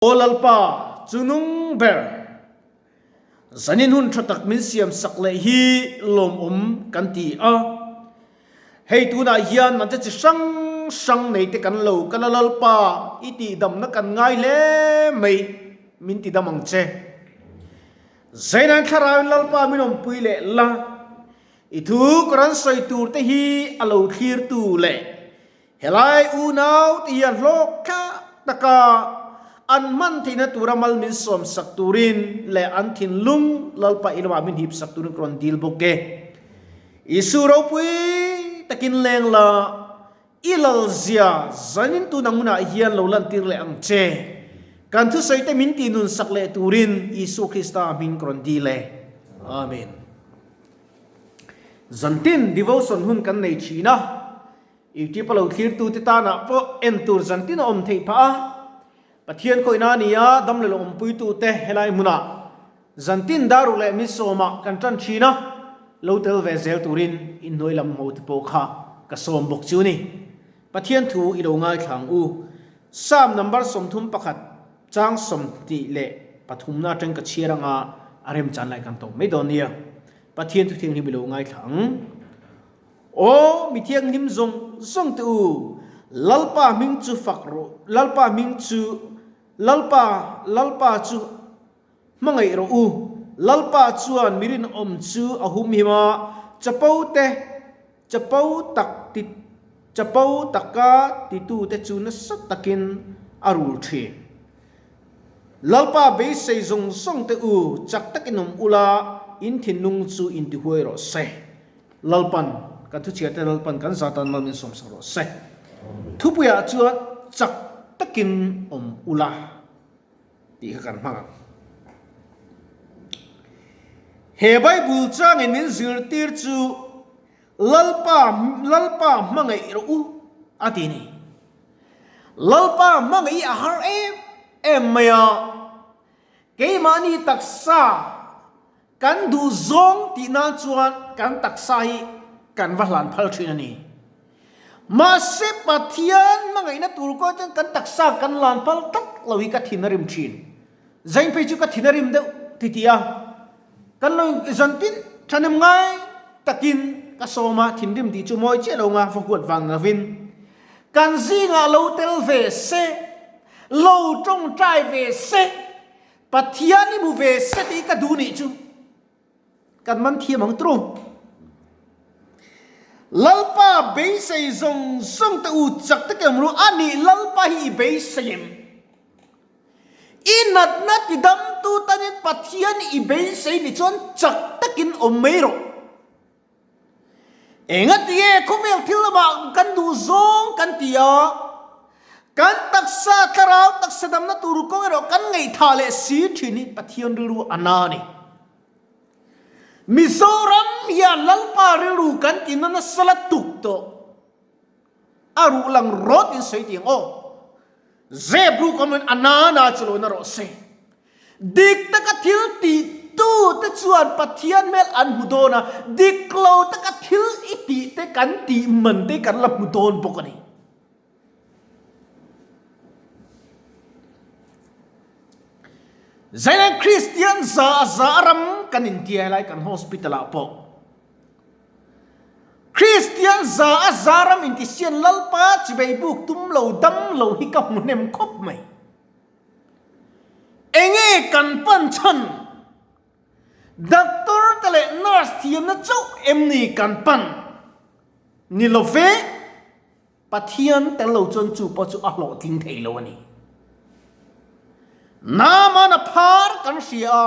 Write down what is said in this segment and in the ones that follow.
Aw Lalpa, chu nung ber, zanin hun tha tak min siam sak leh hi lawmawm kan ti a. Hei tunah hian nante chi hrang hrang nei te kan lo kal a Lalpa, i tihdamna kan ngai hle mai, min tidam ang che. Zainain thlarauin Lalpa min awmpui leh la, i thu ka rawn sawi tur te hi a lo thlirtu leh Helai unau te hian hlawk thlak taka an hman theihna tura mal min sawmsak turin leh an thinlung Lalpa i lamah min hipsak turin ka rawn dil bawk e. Isu ropui takin leng la, i lalzia zanin tun ang hunah hian lo lantir leh ang che. Kan thusawi te min tihnunsak leh turin Isu Krista hming ka rawn dil e. Amen. Zantin devotion hun kan nei thin a. Youtube a lo thlirtute tanah pawh en tur zan tin a awm theih phah a, Pathian khawihna a ni a, dam leh lo awmpuitute helai hmunah zan tin dar ruk leh mi sawmah kan tan thin a, lo tel ve zel turin inhnuai lam ho te pawh kha ka sawm bawk chu ni. Pathian thu i lo ngaithla ang u. Psalm number 31 chang 23 na atang ka chhiar anga a remchan lai kan tawp mai dawn nia. Pathian thu thianghlim i lo ngaithla ang. Aw, mi thianghlim zawng zawng te u, Lalpa hming chu fak rawh, Lalpa hming chu, Lalpa, Lalpa chu hmangaih rawh u. Lalpa chuan mi rinawm chu a humhim a, chapo te, chapo tak ti, chapo taka titute chu nasa takin a rul thin. Lalpa beisei zawng zawng te u, chak takin awm ula, in thinlung chu intihuai rawh se. Lalpan, kan thuchhiar te Lalpan kan zatan mal min sawmsak rawh se. Thupuiah chuan chak takin awm ula tih kha kan hmang ang. He Bible changin min zirtir chu Lalpa, Lalpa hmangaih rawh u a ti ni. Lalpa hmangaih hi a har em em mai a, keimahni taksa Kan duh zawng tih nan chuan kan taksa hi kan va hlan phal thin a ni. Mahse Pathian hmangaihna tur kawng chuan kan taksa kan hlan phal tlat lo hi ka thin a rim thin. Zain phei chu ka thin a rim deuh ti ti a, kan lo zantin thahnem ngai takin ka sawm a, thinrim tih chu mawi chiah lo nga va huat vang lovin kan zingah lo tel ve se, lo tawngtai ve se, Pathian i hmu ve set i ka duh nih chu kan man thiam ang tru. Lalpa beisei zawng zawng te u chak te kem ru a nih Lalpa hi i beisei em? I natna ti damtu tanin Pathian i beisei nih chuan chak takin awm mai rawh. Engatinge khawvel thil lamah kan duh zawng kan ti a, kan taksa thlarau taksa damna tur kawng erawh kan ngaihthah leh si thin hi Pathian rilru a na a ni. Mizoram hian Lalpa rilru kan ti na nasa la tuk tawh. A ruh lang rawt in sawi tiang aw. Zep ruk awm in a na na chu lo na rawh se. Dik taka thil tih tu te chuan Pathian hmel an hmu dawn a, dik lo taka thil i tih te kan tih man te kan la hmu dawn bawk a ni. Zailen Kristian za a za a ram kan intia helai kan hospital ah pawh Kristian za a za ram intisian Lalpa chivei buk tum lo dam lo hi ka hmu hnem khawp mai. Enge kan pan chhan? Doctor te leh nurse thiamna chauh em ni kan pan? Ni lo ve, Pathian tel lo chuan chu pawh chu a hlawhtling thei lo a ni. Namana phar kan hria a,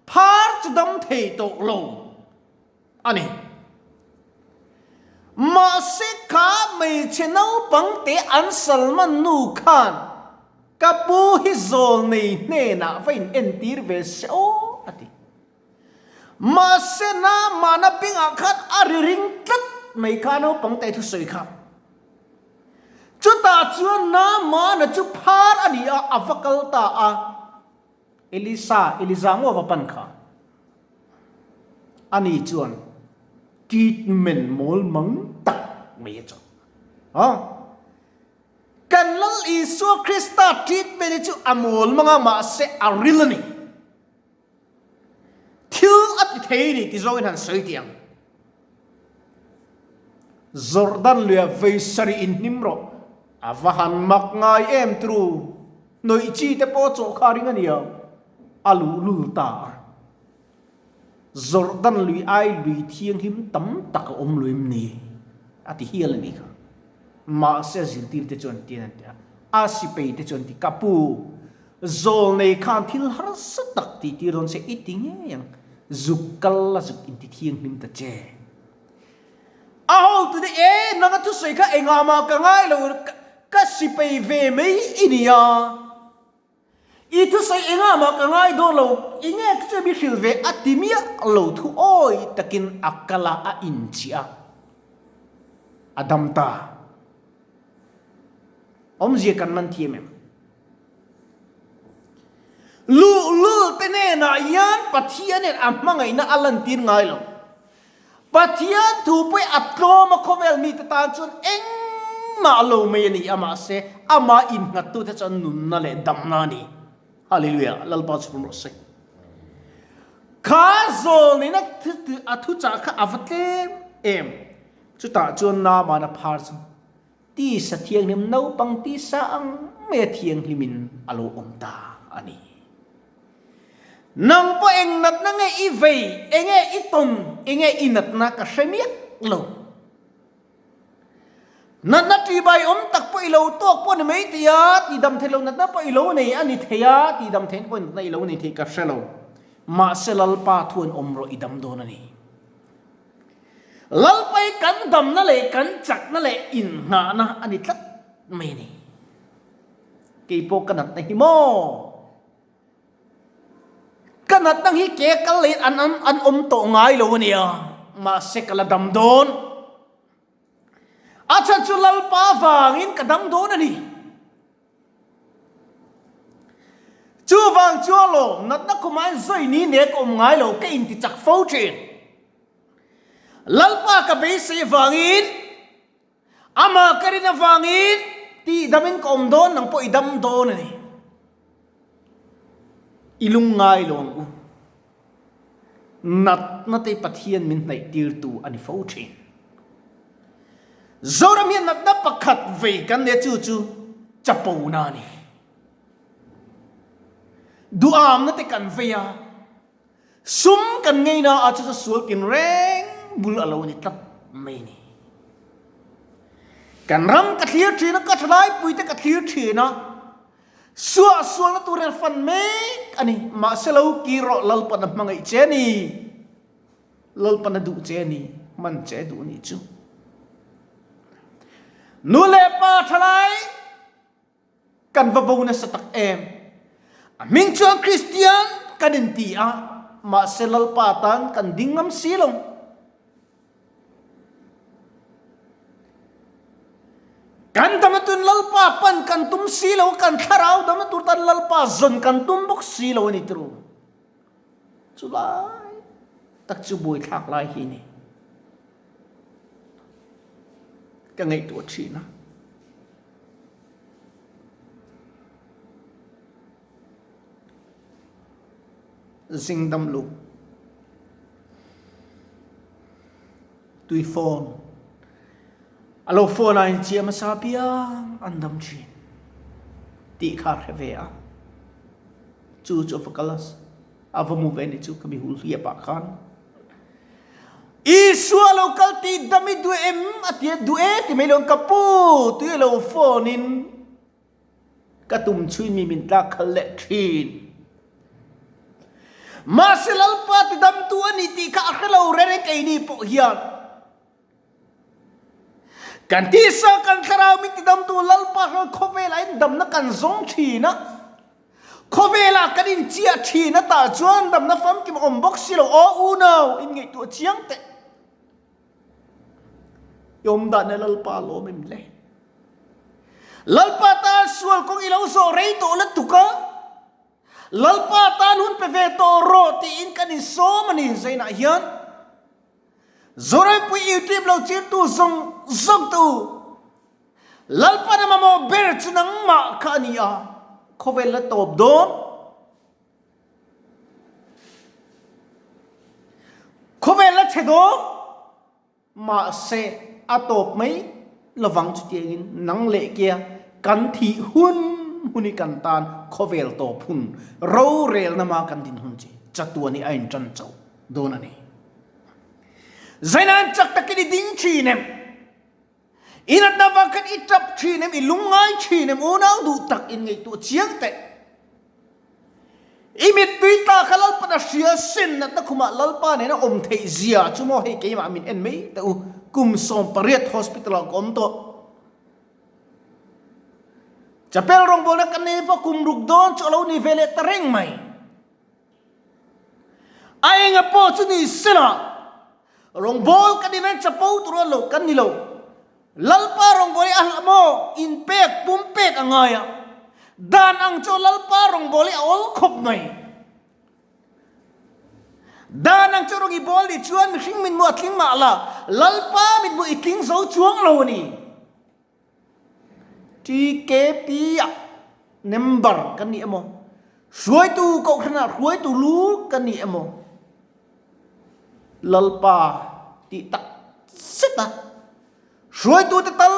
phar chu dam thei tawh lo. a ni. Mahse kha hmeichhe naupang te an Salman nu khan ka pu hi zawl nei hnenah va in entir ve se aw a ti. Mahse Naamana bengah khan a ri ring tlat mai kha naupang te thusawi kha. Chutah chuan Naamana chu phar a ni a, a va kal ta a. Elisa, Eliza ngaw va pan kha. Ani chuan treatment mawl mang tak mai a chawk. Ha? Kan Lal Isua Krista treatment hi chu a mawl mang a, mahse a ril a ni. Thil a ti thei a ni ti zawngin han sawi tih ang. Jordan luia vei sarih in hnim rawh. A va han mak ngai em tru. Hnawih chi te pawh chawh kha ring a nia. A luhlul ta a. Jordan lui ai lui thianghlim tam tak a awm lo em ni? A ti hial a nih kha. Mahse zirtir te chuan tian an ti a, a sipei te chuan ti, Ka pu, zawl nei khan thil harsa tak tih tir dawn se i ti ngei ang, zuk kal la zuk inti thianghlim ta che. A hotute, E, nanga thusawi kha engah mah ka ngai lo, ka sipei ve mai i nia. I thusawi engah mah ka ngai dawn lo, i nge ka chu mi hrilh ve a ti miah lo thu awi takin a kal a, a inchiah a, a dam ta. Awmzia kan man thiam em? Luhlul te hnenah hian Pathianin a hmangaihna a lantir ngai lo. Pathian thu pawh a tlawm a khawvel mite tan chuan engmah lo mai a ni a, mahse amah innghattute chuan nunna leh damna a ni. Hallelujah! Lalpa chu rawh se. Kha zawl nena a thuchah kha a va tlem em? Chutah chuan Naamana phar chu tisa thianghlim naupang tisa ang maia thianghlimin a lo awm ta a ni. Nang pawh eng natna nge i vei, enge i tawn, enge i natna ka hre miah lo. Natna ṭibai awm tak pawh i lo tawk pawh ni mai thei a, tihdam theih loh natna pawh i lo nei a ni thei a, tihdam theihna pawh natna i lo nei thei ka hre lo. Mahse Lalpa thu an awm rawh i dam dawn a ni. Lalpa hi kan damna leh kan chakna leh inngahna a ni tlat mai a ni. Keipawh ka natna hi maw? Ka natna hi ke kal leh an an awm tawh ngai lo a nia, mahse ka la dam dawn. A chhan chu Lalpa vangin ka dam dawn a ni. Chuvang chuan lawm natna khumah hian zawi ni nen ka awm ngai lo, ka inti chak fo thin. Lalpa ka beisei vangin Amah ka rin avangin tihdamin ka awm dawn, nang pawh i dam dawn a ni. I lungngai lo ang u. Natna te Pathian min hnaih tirtu a ni fo thin. Zoram hian natna pakhat vei kan nia chu chu chapona a ni. Duhamna te kan vei a. Sum kan ngeina a chu chu sual tin reng bul a lo ni tlat mai a ni. Kan ram ka thlir thin a, ka thalai pui te ka thlir thin a, suah sualna tur hian fan mek a ni. Mahse lo kir rawh Lalpan a hmangaih che a ni, Lalpan a duh che a ni, hman che a duh a nih chu. Nu leh pa thalai. Kan va bo nasa tak em? A hming chuan Kristian kan inti a, mahse Lalpa tan kan ding ngam si lo. Kan damna tun Lalpa pan kan tum si lo, kan thlarau damna tur tan Lalpa zawn kan tum bawk si lo a ni turu. Chu lai tak chu buaithlak lai hi a ni. Ka ngaihtuah thin a. Zing dam lu tui phone a lo phone ah in chiah hmasa piang an dam thin tih kha a hre ve a chu chu a va kal a a va mu ve ni chu ka mi hul hliap ah khan. Isua lo kal tih dam i duh em? A ti a, duh e ti mai lo ka pu tui a lo phone in ka tum chhui mi min tlak khal leh thin. Mahse Lalpa ti damtu a ni tih kha a hre lo reng reng keini pawh hian. Kan tisa kan thlarau min ti damtu Lalpa hran khawvelah hian damna kan zawng thin a. Khawvelah kan inchiah thin a tah chuan damna famkim a awm bawk si lo. Aw unau, inngaihtuah chiang teh. I awm dan e Lalpa lawm em le? Lalpa tan sual kawng i lo zawh rei tawh lutuk a, Lalpa tan hun pe ve tawh rawh tiin kan insawm a ni Zainah hian. Zorampui YouTube lo chirtu zawng zawng te u. Lalpan a mamawh ber chu nangmah kha a ni a, khawvel la tawp dawn. Khawvel la chhe dawn. Mahse, a tawp mai lovang chutiangin nang leh kia kan thih hun hun hi kan tan khawvel tawp hun rorelna ma kan din hun chi chatuan hi a intan chauh dawn a ni. Zainain chak takin i ding thin em? I natna vang khan i tap thin em? I lungngai thin em? Unau duh tak in ngaihtuah chiang teh. I mittui tla kha Lalpan a hria sin, natna khumah Lalpa nena awm theih zia chu maw hei keimah min en mai teh u, kum 18 hospital ah ka awm tawh. Chapel rawngbawlna ka nei pawh kum ruk dawn chu a lo ni ve leh ta reng mai. A enga pawh chu ni sela, Rawngbâwl kan event chapo tur a lo kan ni lo. Lalpa rawngbâwl hi a hlah maw? Inpek, pumpek a ngai a. Dan ang chu Lalpa rawngbâwl hi a awl khawp mai. Dan ang chu rawn i bâwl nih chuan mihring mitmu a tling mah la, Lalpa mitmu i tling zo chuang lo a ni. TKP ah member kan ni emaw, hruaitu kohhran ah hruaitu lu kan ni emaw, Lalpa tih tak zet a, hruaitu te tal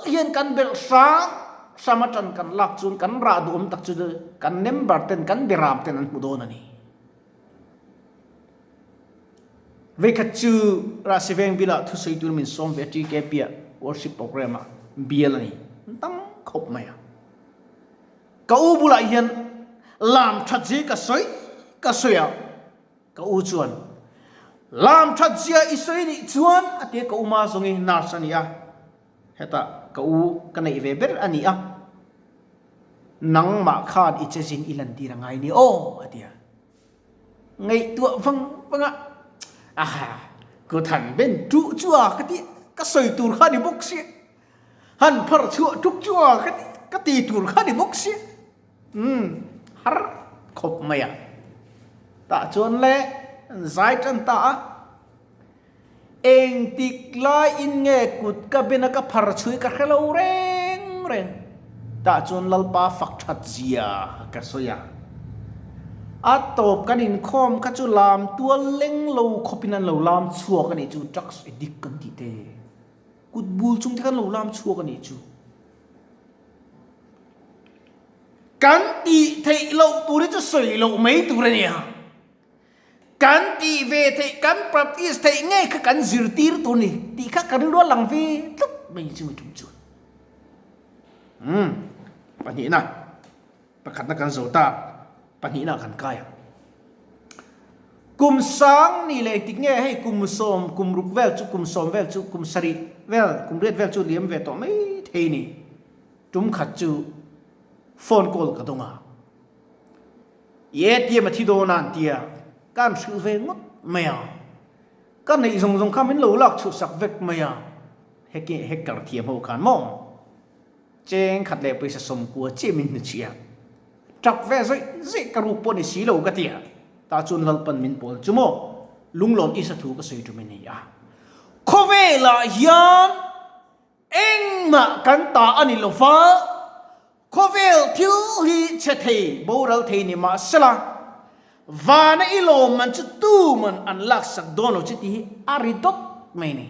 hian kan belh hram hram atang kan lak chuan kan rah duhawm tak chu kan member ten kan beram ten an hmu dawn a ni. Veikhat chu Rahsiveng bilah thusawi tur min sawm ve a TKP ah worship program ah bial a ni tam khawp mai a. Ka u bulah hian lam that zia ka sawi ka sawi a, ka u chuan lam that zia i sawi nih chuan a ti a, ka u ma zawng hi nurse a ni a, hetah ka u ka neih ve ber a ni a, nangmah khan i che zin i lantir a ngai ni aw a ti a. Ngaihtuah vang vang a, aha, kut han ben ṭuh chu a ka ti, ka sawi tur kha a ni bawk sia, han pharh chhuah ṭuk chu a ka ti, ka ti tur kha a ni bawk sia, umm, har khawp mai a. Tah chuan le an zai ṭan ta a. Engtik laiin nge kut ka ben a ka phar chhui ka hre lo reng reng. Tah chuan Lalpa fak that zia ka sawi a. A tawp kan inkhawm kha chu lam tual leng lo khawpin an lo lam chhuak a nih chu, drugs addict kan tih te, kut bul chung te khan lo lam chhuak a nih chu. Kan tih theih loh tur hi chu sawi loh mai tur a nia. Kan tih ve theih, kan practice theih ngei kha kan zirtir tur ni tih kha ka rilru a lang ve tlat mai chu tum chuan. Umm, pahnihna, pakhatna kan zo ta, pahnihna kan kai ang. Kum sang ni leh engtik nge hei kum sawm, kum ruk vel chu, kum sawm vel chu, kum sarih vel, kum riat vel chu liam ve tawh mai thei ni. Tum khat chu phone call ka dawng a. I ATM a thi dawn a an ti a, ka han hrilh ve ngawt mai a. Ka neih zawng zawng kha min lo lak chhuh sak vek mai a, heki hacker thiam ho khan maw cheng khat leh pawisa sawmkua chiah min hnuchhiah a, tap ve zawih zawih ka ruk pawh ni si lo ka ti a, tah chuan Lalpan min pawl chu maw lunglawm Isa thu ka sawi tum i ni a. Khawvelah hian Engmah kan ta a ni lo va, khawvel thil hi chhe thei, boral thei ni mah sela, vana i lawm man chu tuman an laksak dawn lo che tih hi a ri dawt mai ni.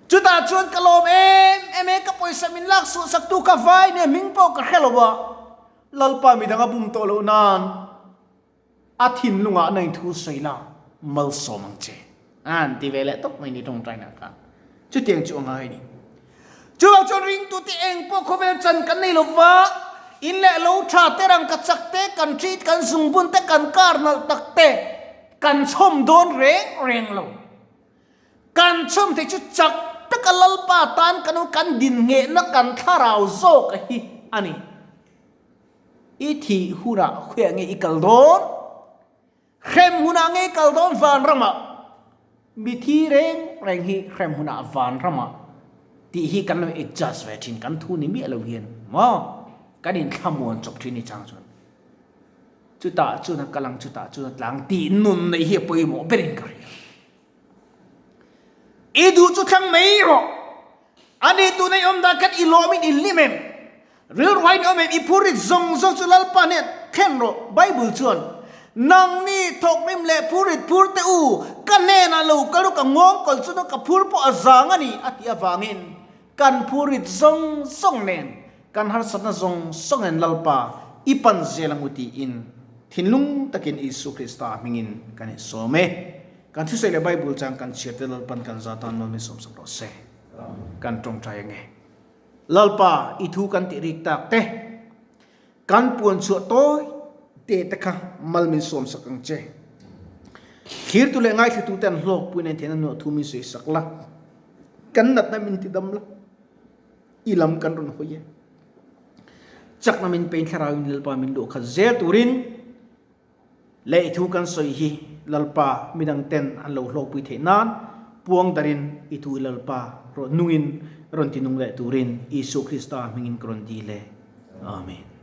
Chutah chuan ka lawm em em e, ka pawisa min lak suhsaktu ka vai nia hming pawh ka hre lo va, Lalpa midang a bum tawh loh nan, A thinlungah na in thu sawi la, malsawm ang che. An ti ve leh tawp mai ni tawngtaina khan. Chutiang chu a ngai a ni. Chuvang chuan ringtute eng pawh khawvel chan kan nei lo va, in leh lo tha te, rangka chak te, kan ṭit, kan zungbun te, kan kar nalh tak te kan chhawm dawn reng reng lo. Kan chhawm theih chu chak taka Lalpa tan kan awm, kan dinngehna kan thlarau zawk a hi a ni. I thih hunah khuiah nge i kal dawn? Hrem hunah nge i kal dawn vanramah? Mithi reng reng hi hrem hunah vanramah tih hi kan lo adjust ve thin, kan thu ni miah lo hian maw? Kan inthlamuan chawp thin ni chang chuan. Chutah chuan a kal ang, chutah chuan a tlang tih nun neih hi a pawimawh berin ka hria. I duh chu thlang mai rawh. Ani tuna i awm dan khan i lawmin i hlim em? Rilruain i awm em? I phurrit zawng zawng chu Lalpa hnen thlen rawh. Bible chuan, Nangni thawkrim leh phurrit phur teh u, ka hnenah lo kal u, ka nghawngkawl chu ka phur pawh a zang a ni, a tih avangin kan phurrit zawng zawng nen, kan harsatna zawng zawng nen Lalpa i pan zel ang u tiin thinlung takin Isu Krista hmingin kan insawm e. Kan thusawi leh Bible chang kan chhiar te Lalpan kan za tan mawl min sawmsak rawh se. Kan tawngtai ange. Lalpa, i thu kan tih rik tak te, kan puan chhuah tawi te te kha mal min sawmsak ang che. Thlirtu leh ngaithlatu te an hlawkpui nen theihna nuah thu min sawisak la, kan natna min tidam la, i lam kan rawn hawi e. Chakna min pein thlarauin Lalpa min luah khat zel turin, Leh i thu kan sawi hi Lalpa midang ten an lo hlawkpui theih nan puang darin i thu i Lalpa rawn nungin rawn ti nung leh turin Isua Krista hmingin ka rawn dil e. Amen.